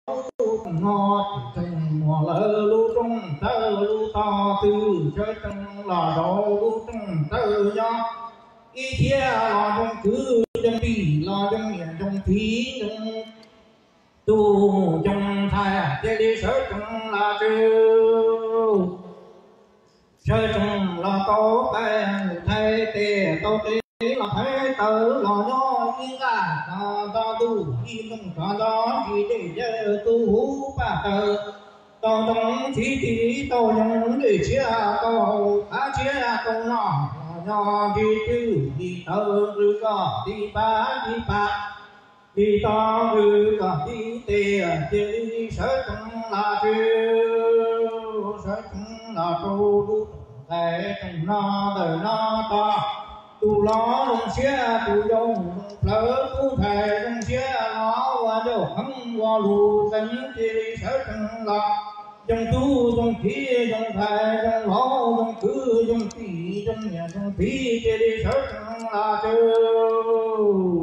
lub rooj no, tseem tseem muaj lawv lub rooj tawg lub tog twg, sawv tsees los rau lub rooj tawg nyob. Ib thiab los zoo kwv zoo tij, los zoo niam zoo txiv, zoo tub zoo ntxhais, cia li sawv tsees los tsev. Sawv tsees los tau qab mus thaiv tes, tau qe los thaiv taw, los nyob ib nqaj rov nto ntuj, ib nrooj rov nto ntsis, dej yawg tus huv paj taws, tau ntoo txiv tiv, tau yoov dej tshiab, tau qab tshiab tau noj, los nyob nti twj li tawv, nqws kom ti pab ti pab, li tau nqws kom ti tes, cia li sawv tsees los tsev. Sawv tsees los rau lub rooj nqaij rooj no ntawm no tod. Tus hlob zoo siab tus yau zoo plawv, tub ntxhais zoo siab los ua ncauj kheeb ua lus qees, cia li sawv tsees los. Zoo tub zoo kiv zoo ntxhais zoo hlob zoo kwv zoo tij zoo niam zoo txiv, cia li sawv tsees los tsev.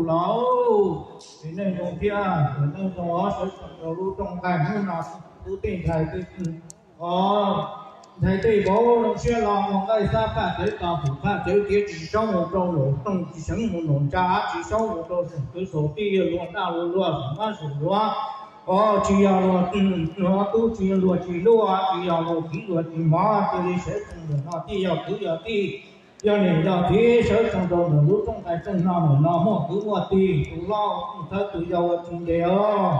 Los es nej zoo thiab, nej zoo sawv tsees rau lub rooj nqaij hnub no, tub tej ntxhais tej, o, ntxhais tej vauv zoo siab los ua nqaij xab phaj cawv, to xum phaj cawv tiav, tsis saub mus rau nraum rooj, tsis seev mus nraum ntsa, tsis saub mus rau saum kwv saum tij, luag naj luag luag, saum mab saum luav, o, tsis yog luag tub tsis luag tsis luaj, tsis yog luag kiv luag tsis mov, cia li sawv tsees ntawm no, tij yog kwv yog tij, yog niam yog txiv, sawv tsees rau ntawm lub rooj nqaij rooj no, ntawm no muaj kwv muaj tij, tus hlob txhawb tus yau ua tsis ntes os.